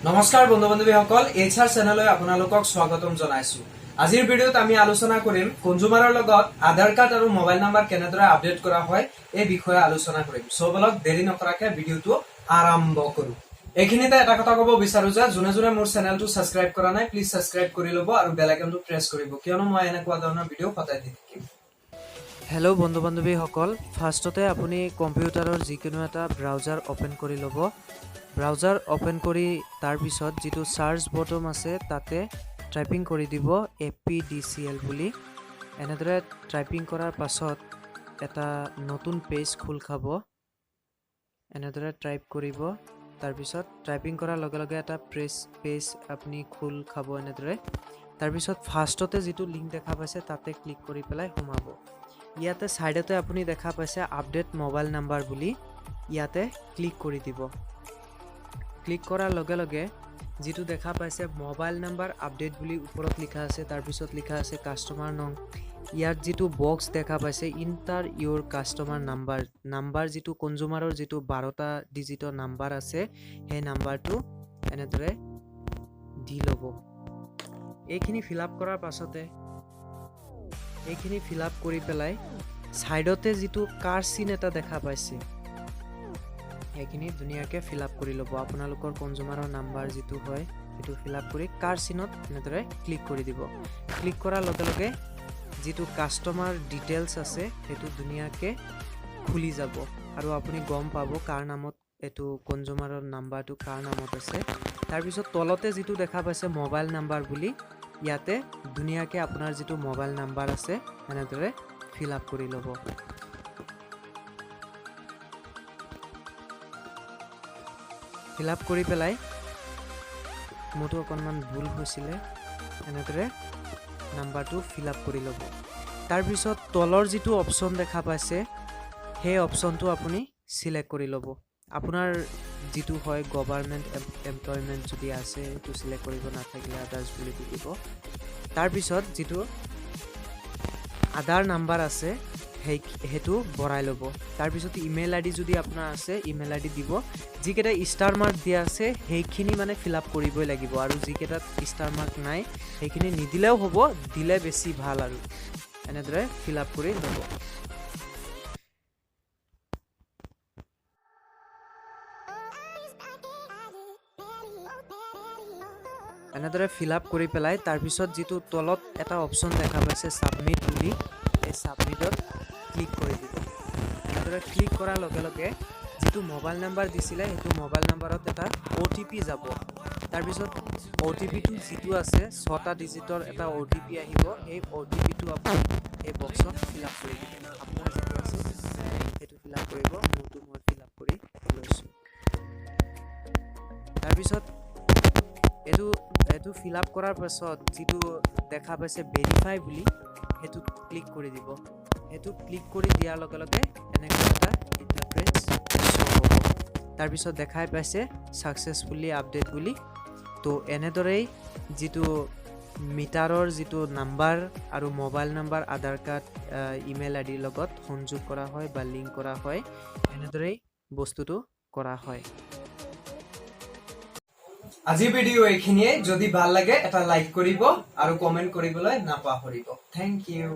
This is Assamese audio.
নমস্কাৰ বন্ধু বান্ধৱীসকল, এইচ আৰ চেনেললৈ আপোনালোকক স্বাগতম জনাইছো। আজিৰ ভিডিঅ'ত আমি আলোচনা কৰিম কনজুমাৰৰ লগত আধাৰ কাৰ্ড আৰু মোবাইল নাম্বাৰ কেনেদৰে আপডেট কৰা হয়, এই বিষয়ে আলোচনা কৰিম। চ' বলক, দেৰি নকৰাকে ভিডিঅ'টো আৰম্ভ কৰো। এইখিনিতে এটা কথা ক'ব বিচাৰো যে যোনে যোনে মোৰ চেনেলটো ছাবস্ক্ৰাইব কৰা নাই, প্লিজ ছাবস্ক্ৰাইব কৰি ল'ব আৰু বেল আইকনটো প্ৰেছ কৰিব, কিয়নো মই এনেকুৱা ধৰণৰ ভিডিঅ' সদায় দি থাকিম। হেল্ল' বন্ধু বান্ধৱীসকল, ফাৰ্ষ্টতে আপুনি কম্পিউটাৰৰ যিকোনো এটা ব্ৰাউজাৰ অ'পেন কৰি ল'ব। ব্ৰাউজাৰ অ'পেন কৰি তাৰপিছত যিটো চাৰ্চ বটম আছে, তাতে টাইপিং কৰি দিব এপিডিচিএল বুলি। এনেদৰে টাইপিং কৰাৰ পাছত এটা নতুন পেজ খোল খাব। এনেদৰে টাইপ কৰিব। তাৰপিছত টাইপিং কৰাৰ লগে লগে এটা প্ৰেছ পেজ আপুনি খোল খাব এনেদৰে। তাৰপিছত ফাৰ্ষ্টতে যিটো লিংক দেখা পাইছে, তাতে ক্লিক কৰি পেলাই সোমাব। ইয়াতে ছাইডতে আপুনি দেখা পাইছে আপডেট মোবাইল নাম্বাৰ বুলি, ইয়াতে ক্লিক কৰি দিব। ক্লিক কৰাৰ লগে লগে যিটো দেখা পাইছে মোবাইল নাম্বাৰ আপডেট বুলি ওপৰত লিখা আছে, তাৰপিছত লিখা আছে কাষ্টমাৰ নং। ইয়াত যিটো বক্স দেখা পাইছে, "Enter your customer number"। Number যিটো কনজুমাৰৰ যিটো 12টা ডিজিটৰ নাম্বাৰ আছে, সেই নাম্বাৰটো এনেদৰে দি ল'ব। এইখিনি ফিল আপ কৰাৰ পাছতে, এইখিনি ফিল আপ কৰি পেলাই ছাইডতে যিটো কাৰ চিন এটা দেখা পাইছে, সেইখিনি ধুনীয়াকৈ ফিল আপ কৰি ল'ব। আপোনালোকৰ কনজুমাৰৰ নাম্বাৰ যিটো হয়, সেইটো ফিল আপ কৰি কাৰ চিনত এনেদৰে ক্লিক কৰি দিব। ক্লিক কৰাৰ লগে লগে যিটো কাষ্টমাৰ ডিটেইলছ আছে, সেইটো ধুনীয়াকৈ খুলি যাব আৰু আপুনি গম পাব কাৰ নামত এইটো কনজুমাৰৰ নাম্বাৰটো কাৰ নামত আছে। তাৰপিছত তলতে যিটো দেখা পাইছে মোবাইল নাম্বাৰ বুলি, ইয়াতে ধুনীয়াকৈ আপোনাৰ যিটো মোবাইল নাম্বাৰ আছে, এনেদৰে ফিল আপ কৰি ল'ব। ফিল আপ কৰি পেলাই, মোৰটো অকণমান ভুল হৈছিলে, এনেদৰে নাম্বাৰটো ফিল আপ কৰি ল'ব। তাৰপিছত তলৰ যিটো অপশ্যন দেখা পাইছে, সেই অপশ্যনটো আপুনি চিলেক্ট কৰি ল'ব। আপোনাৰ যিটো হয়, গভাৰ্মেণ্ট এমপ্লয়মেণ্ট যদি আছে, সেইটো চিলেক্ট কৰিব, নাথাকিলে আদাৰ্ছ বুলি দি দিব। তাৰপিছত যিটো আধাৰ নাম্বাৰ আছে, সেইটো ভৰাই ল'ব। তাৰপিছত ইমেইল আই ডি যদি আপোনাৰ আছে, ইমেইল আই ডি দিব। যিকেইটা ষ্টাৰ মাৰ্ক দিয়া আছে, সেইখিনি মানে ফিল আপ কৰিবই লাগিব আৰু যিকেইটাত ষ্টাৰ মাৰ্ক নাই, সেইখিনি নিদিলেও হ'ব, দিলে বেছি ভাল। আৰু এনেদৰে ফিল আপ কৰি ল'ব। এনেদৰে ফিল আপ কৰি পেলাই তাৰপিছত যিটো তলত এটা অপশ্যন দেখা পাইছে ছাবমিট বুলি, এই ছাবমিটত ক্লিক কৰি দিব। এনেদৰে ক্লিক কৰাৰ লগে লগে যিটো মোবাইল নাম্বাৰ দিছিলে, সেইটো মোবাইল নাম্বাৰত এটা অ'টিপি যাব। তাৰপিছত অ'টিপিটো যিটো আছে, ছটা ডিজিটৰ এটা অ'টিপি আহিব। সেই অ'টিপিটো আপুনি এই বক্সত ফিল আপ কৰি দিব। আপোনাৰ যিটো আছে, সেইটো ফিল আপ কৰিব। মোৰটো মই ফিল আপ কৰি লৈছোঁ। তাৰপিছত এইটো ফিল আপ কৰাৰ পাছত যিটো দেখা পাইছে ভেৰিফাই বুলি, সেইটোত ক্লিক কৰি দিব। সেইটো ক্লিক কৰি দিয়াৰ লগে লগে এনেকুৱা এটা ইণ্টাৰফেচ শ্ব' হ'ব। তাৰপিছত দেখাই পাইছে ছাকচেছফুলি আপডেট বুলি। তো এনেদৰেই যিটো মিটাৰৰ যিটো নাম্বাৰ আৰু মোবাইল নাম্বাৰ, আধাৰ কাৰ্ড, ইমেইল আই ডিৰ লগত সংযোগ কৰা হয় বা লিংক কৰা হয়, এনেদৰেই বস্তুটো কৰা হয়। আজিৰ ভিডিঅ' এইখিনিয়ে। যদি ভাল লাগে, এটা লাইক কৰিব আৰু কমেণ্ট কৰিবলৈ নাপাহৰিব। Thank you.